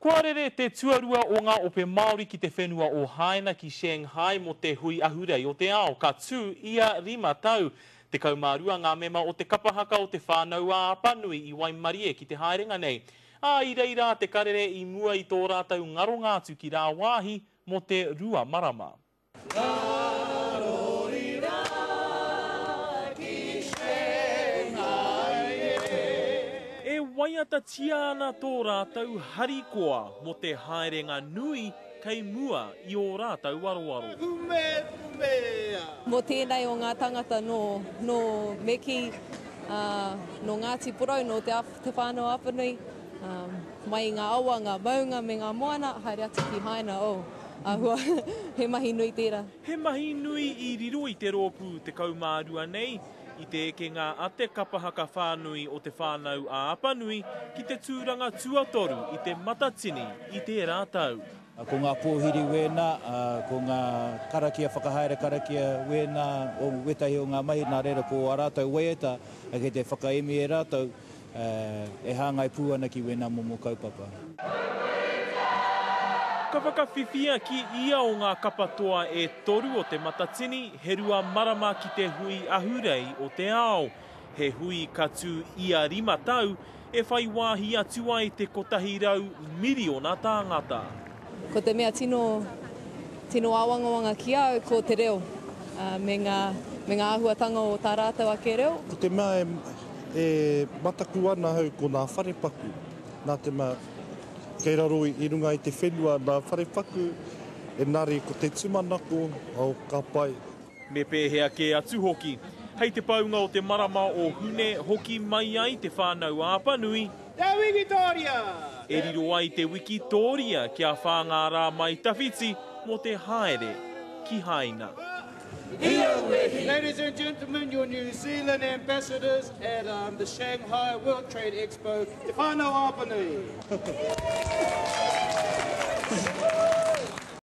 Kua rere te tuarua o ngā ope Māori ki te whenua o Haina ki Shanghai mō te Hui Ahurei o te Ao, ka tū ia rima tau. 12 ngā mema o te kapa haka o Te Whānau-a-Apanui i waimarie ki te haerenga nei. Ā, i reira te karere i mua i tō rātou ngaronga atu ki rāwāhi mō te rua marama. E waiatatia ana tō rātou harikoa mō te haerenga nui kei mua i ō rātou aroaro. Mō tēnei o ngā tangata nō, nō me kī, ā, nō Ngāti Porou, nō Te Te Whānau-a-Apanui, ā, mai i ngā awa, ngā maunga me ngā moana, haere atu ki Haina, oh. Āhua, he mahi nui tērā. He mahi nui i riro i te rōpū 12 nei, i te ekenga a te kapa haka whānui o Te Whānau a Apanui ki te tūranga tuatoru i Te Matatini i tērā tau. Ko ngā pōhiri wēnā, ko ngā karakia whakahaere karakia wēnā o wētahi o ngā mahi, nā reira ko ā rātou waiata kei te whakaemi e rātou, E hāngai pū ana ki wēnā momo kaupapa. Ka whakawhiwhia ki ia o ngā kapa toa e toru o Te Matatini he rua marama ki te Hui Ahurei o te Ao. He hui ka tū ia rima tau, e whai wāhi atu ai te 100 miriona tāngata. Ko te mea tino, tino āwangawanga ki a au ko te reo me ngā, me ngā āhuatanga o tā rātou ake reo. Ko te mea e, e mataku ana ahau ko nā wharepaku, nā te mea kei raro i runga i te whenua nā wharepaku, engari ko te tumanako, oh, ka pai. Me pēhea kē atu hoki. Hei te paunga o te marama o Hune hoki mai ai Te Whānau-a-Apanui. Te Wikitōria! E riro ai te wikitōria kia Whāngārā-mai-tawhiti mō te haere ki Haina. Ladies and gentlemen, your New Zealand ambassadors at the Shanghai World Trade Expo, Te Whānau-a-Apanui.